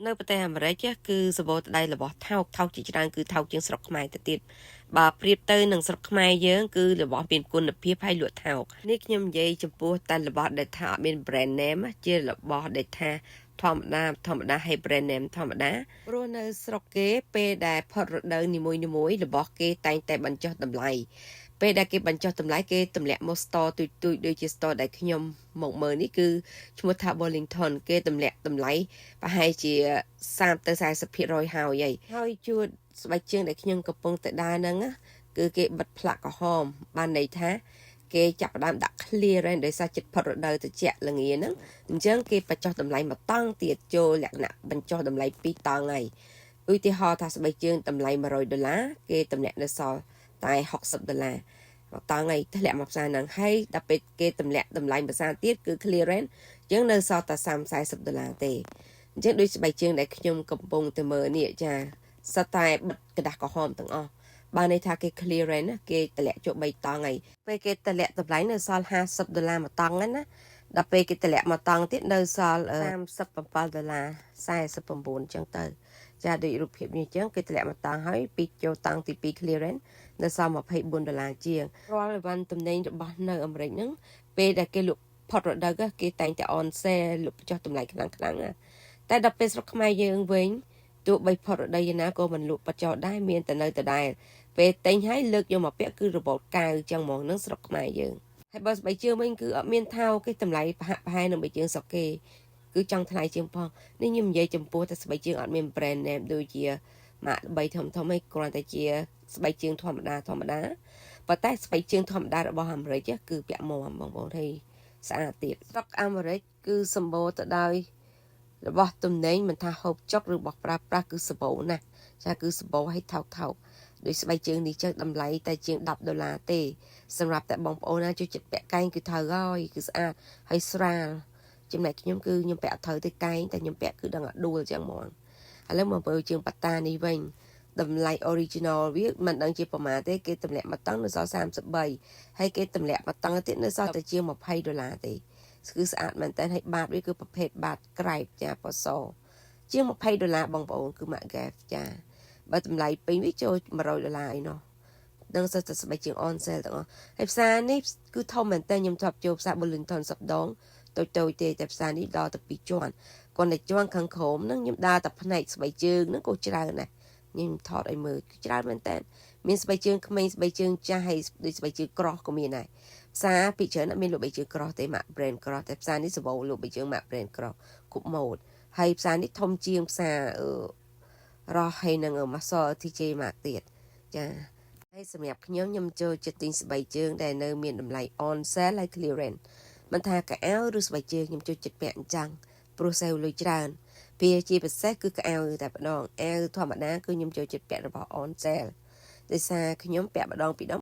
នៅប្រទេសអាមេរិកគឺសម្បូរទៅដោយរបស់ថោកថោកជាច្រើនគឺថោកជាងស្រុកខ្មែរទៅទៀតបើប្រៀបទៅនឹងស្រុកខ្មែរយើងគឺរបស់មានគុណភាពហើយលក់ថោកនេះខ្ញុំនិយាយចំពោះតែរបស់ដែលថាអត់មាន brand name ជារបស់ដែលថាធម្មតាធម្មតាហើយ brand name ធម្មតាព្រោះនៅស្រុកគេពេលដែលផុតរដូវនីមួយៗរបស់គេតែងតែបញ្ចុះតម្លៃពេលដែលគេបញ្ចុះតម្លៃគេទម្លាក់មក store ទូចទូចដូចជា store ដែលខ្ញុំមកមើលនេះគឺឈ្មោះថា Burlington គេទម្លាក់តម្លៃប្រហែលជា30ទៅ40%ហើយហើយហើយជួតស្បែកជើងដែលខ្ញុំកំពុងតែដើរហ្នឹងគឺគេបិទផ្លាកក្រហមបានន័យថាគេចាប់ផ្ដើមដាក់ clearance ដោយសារចិត្តផុតរដូវត្រជាក់ល្ងាហ្នឹងអញ្ចឹងគេបញ្ចុះតម្លៃមួយតង់ទៀតចូលលក្ខណៈបញ្ចុះតម្លៃ2តង់ហើយឧទាហរណ៍ថាស្បែកជើងតម្លៃ100ដុល្លារគេទម្លាក់នៅសល់តែ60ដុល្លារមកតង់ហើយធ្លាក់មកផ្សារហ្នឹងហើយដល់ពេលគេទម្លាក់តម្លៃភាសាទៀតគឺ clearance អញ្ចឹងនៅសល់តែ30 40ដុល្លារទេអញ្ចឹងដូចស្បែកជើងដែលខ្ញុំកំពុងតែមើលនេះចាសតតែបិទក្រដាសក្រហមទាំងអស់បានន័យថាគេ clearance ណាគេតម្លាក់ចូល3តង់ហើយពេលគេតម្លាក់តម្លៃនៅសល់50ដុល្លារមួយតង់ហ្នឹងណាដល់ពេលគេតម្លាក់មួយតង់ទៀតនៅសល់37ដុល្លារ49អញ្ចឹងទៅចាដូចរូបភាពនេះអញ្ចឹងគេតម្លាក់មួយតង់ហើយពីចូលតង់ទី2 clearance នៅសល់24ដុល្លារជាងរាល់អីវ៉ាន់ទំនិញរបស់នៅអាមេរិកហ្នឹងពេលដែលគេលក់ផុតរដូវគេតែងតែ on sale លក់ចុះតម្លៃខ្លាំងខ្លាំងណាតែដល់ពេលស្រុកខ្មែរយើងវិញទោះបីផុតរដូវយ៉ាងណាក៏មិនលក់បញ្ចុះដែរមានតែនៅដដែលពេលទិញហើយលើកយកមកពាក់គឺរបូតកៅចឹងហ្មងនឹងស្រុកខ្មែរយើងហើយបើស្បែកជើងវិញគឺអត់មានថោកគេតម្លៃប្រហាក់ប្រហែលនឹងស្បែកជើងស្រុកគេគឺចង់ថ្លៃជាងផងនេះខ្ញុំនិយាយចំពោះតែស្បែកជើងអត់មាន brand name ដូចជាម៉ាកល្បីធំធំឯងគ្រាន់តែជាស្បែកជើងធម្មតាធម្មតាប៉ុន្តែស្បែកជើងធម្មតារបស់អាមេរិកគឺពាក់មាំបងប្អូនហើយស្អាតទៀតស្រុកអាមេរិកគឺសម្បូរទៅដោយរបស់ទំនិញមិនថាហូបចុកឬរបស់ប្រើប្រាស់គឺសម្បូរណាស់ចាគឺសម្បូរឲ្យថោកថោកដោយស្បែកជើងនេះចឹងតម្លៃតែជាង10ដុល្លារទេសម្រាប់តែបងប្អូនណាជួយចិត្តពាក់កែងគឺត្រូវហើយគឺស្អាតហើយស្រាលចំណែកខ្ញុំគឺខ្ញុំពាក់អត់ត្រូវទេកែងតែខ្ញុំពាក់គឺដឹងអត់ដួលចឹងហ្មងឥឡូវមកមើលជើងប៉ាតានេះវិញតម្លៃ original វាមិនដឹងជាប្រមាណទេគេទម្លាក់មកតង់នៅសល់33ហើយគេទម្លាក់មកតង់ទៀតនៅសល់តែជាង20ដុល្លារទេគឺស្អាតមែនតើហើយបាតវាគឺប្រភេទបាតក្រែបចាពណ៌សជាង20ដុល្លារបងប្អូនគឺ ម៉ាក Gap ចាបើតម្លៃពេញវាចូល100ដុល្លារអីណោះដឹងសិតតែស្បែកជើង on sale ទាំងអស់ហើយផ្សារនេះគឺធំមែនតើខ្ញុំធ្លាប់ចូលផ្សារ Burlington សប្ដងតូចតូចទេតែផ្សារនេះដល់ទៅ2ជាន់គាត់តែជាន់ខាងក្រោមហ្នឹងខ្ញុំដើរតែផ្នែកស្បែកជើងហ្នឹងក៏ច្រើនដែរខ្ញុំថតឲ្យមើលច្រើនមែនតើមានស្បែកជើងក្មេងស្បែកជើងចាស់ហើយដូចស្បែកជើងក្រោះក៏មានដែរផ្សារពីច្រើនអត់មានលក់ស្បែកជើងក្រោះទេម៉ាក brand ក្រោះតែផ្សារនេះសម្បូរលក់ស្បែកជើងម៉ាក brand ក្រោះគ្រប់ម៉ូដហើយផ្សារនេះធំជាងផ្សារអឺរស់ហើយនឹងម៉ាស TJ ម៉ាកទៀតចាហើយសម្រាប់ខ្ញុំខ្ញុំចូលចិត្តទិញស្បែកជើងដែលនៅមានតម្លៃ on sale ហើយ clearance មិនថាកៅអៅឬស្បែកជើងខ្ញុំចូលចិត្តពាក់អញ្ចឹងព្រោះសេវលុយច្រើនវាជាពិសេសគឺកៅអៅតែម្ដងអាវធម្មតាគឺខ្ញុំចូលចិត្តពាក់របស់ on sale ដោយសារខ្ញុំពាក់ម្ដងពីរដង។